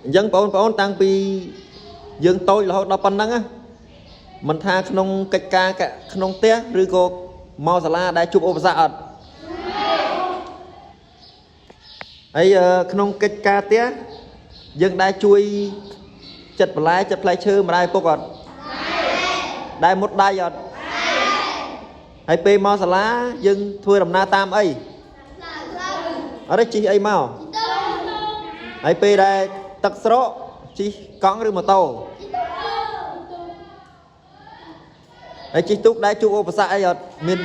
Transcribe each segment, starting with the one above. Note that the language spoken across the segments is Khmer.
អញ្ចឹងបងប្អូនតាំងពីយើងតូចរហូតដល់ប៉ុណ្ណឹងណាមិនថាក្នុងកិច្ចការក្នុងផ្ទះឬក៏មកសាលាដែលជួបឧបសគ្គអត់ហើយក្នុងកិច្ចការផ្ទះយើងដែលជួយចិត្តបន្លែចិត្តផ្លែឈើម្ដាយឪពុកអត់ដែលមុតដៃអត់ហើយពេលមកសាលាយើងធ្វើដំណើរតាមអីអត់ទេជិះអីមកហើយពេលដែលទឹកស្រកជិះកង់ឬម៉ូតូហើយជិះទូកដែលជួបឧបសគ្គអីអត់មាន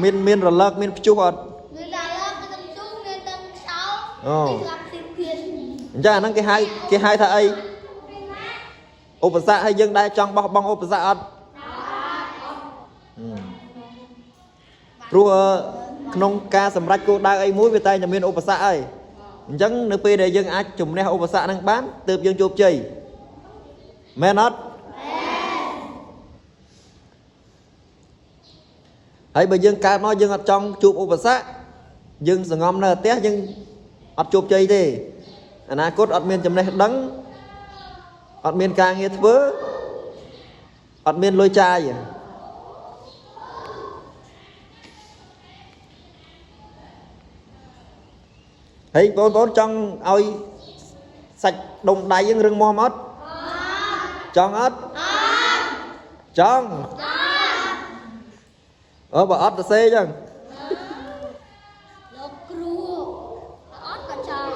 មានមានរលកមានព្យុះអត់ មានរលកមានទាំងជុំមានទាំងខ្យល់ អូ មានស្លាប់ទៀតទៀត អញ្ចឹងអាហ្នឹងគេហៅគេហៅថាអីឧបសគ្គហើយយើងដែលចង់បោះបង់ឧបសគ្គអត់ព្រោះក្នុងការសម្រេចគោលដៅអីមួយវាតែងតែមានឧបសគ្គហើយអញ្ចឹងនៅពេលដែលយើងអាចជំនះឧបសគ្គហ្នឹងបានទើបយើងជោគជ័យមែនអត់ហើយបើយើងកើតមកយើងអត់ចង់ជួបឧបសគ្គយើងសងំនៅផ្ទះយើងអត់ជោគជ័យទេអនាគតអត់មានចំណេះដឹងអត់មានការងារធ្វើអត់មានលុយចាយហើយបងប្អូនចង់ឲ្យសាច់ដុំដៃយើងរឹងមាំអត់ចង់អត់ចង់អឺបើអត់ទៅសេអញ្ចឹង លោកគ្រូអត់ក៏ចង់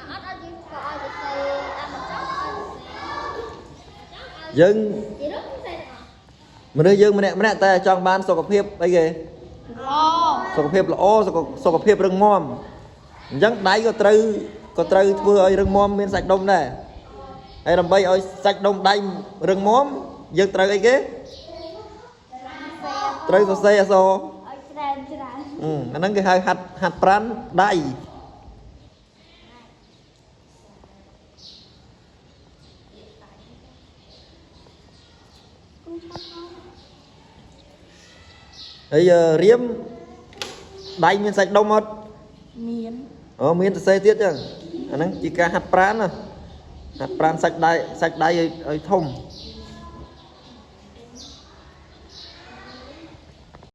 អត់អត់យើងក៏ឲ្យទៅសេតែមិនចង់ឲ្យទៅសេ យើង និយាយទៅសេទាំងអស់ មនុស្សយើងម្នាក់ម្នាក់តែចង់បានសុខភាពអីគេ ល្អ សុខភាពល្អសុខភាពរឹងមាំអញ្ចឹងដៃក៏ត្រូវធ្វើឲ្យរឹងមាំមានសាច់ដុំដែរហើយដើម្បីឲ្យសាច់ដុំដៃរឹងមាំយើងត្រូវអីគេត្រូវសរសេរអក្សរ ឲ្យច្រើនច្រើន អាហ្នឹងគេហៅហាត់ហាត់ប្រានដៃហើយរៀមដៃមានសាច់ដុំអត់ មាន អូមានសរសេរទៀតចឹងអាហ្នឹងជាការហាត់ប្រានណាហាត់ប្រានសាច់ដៃសាច់ដៃឲ្យធំ